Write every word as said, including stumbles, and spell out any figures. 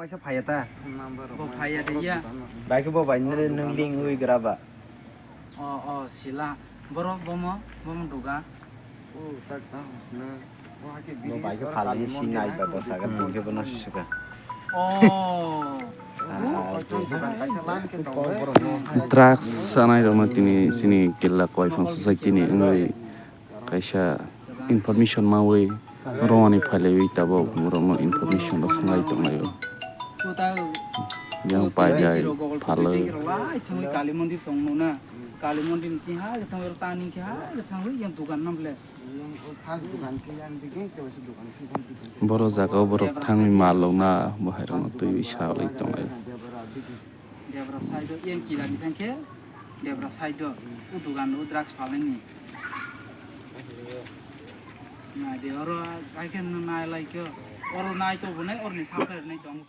Kaisa phaiya ta? Bo phaiya de ya. Bai khe bo bai nini nwng link wi gra ba? O, o, sila. Borok bomo, bomo duga. Bo bai khe phalwi si nai ba dosa ga tong khe bono susuka. O. Ah, drugs sanai rokno tini chini killa koiphang society ni wngwi kaisa information mawi rwmani phailawi tabuk borokno information rw sanglai tonglaio. Yang pailai phalwi. Kali mondir tongno na. Kali mondir ni sing ha thangwi tani khe ha thangwi yang dugan nam le. Boro jaga o borok thangwi mal rok na bo hai rok no twiwi salai tonglai. Debra side o yang kila ni thang khe debra side o u dugan o drugs phalai ni. Na de oro ai khe no nai lai khe oro nai to bo nai oro ni sa nai tong.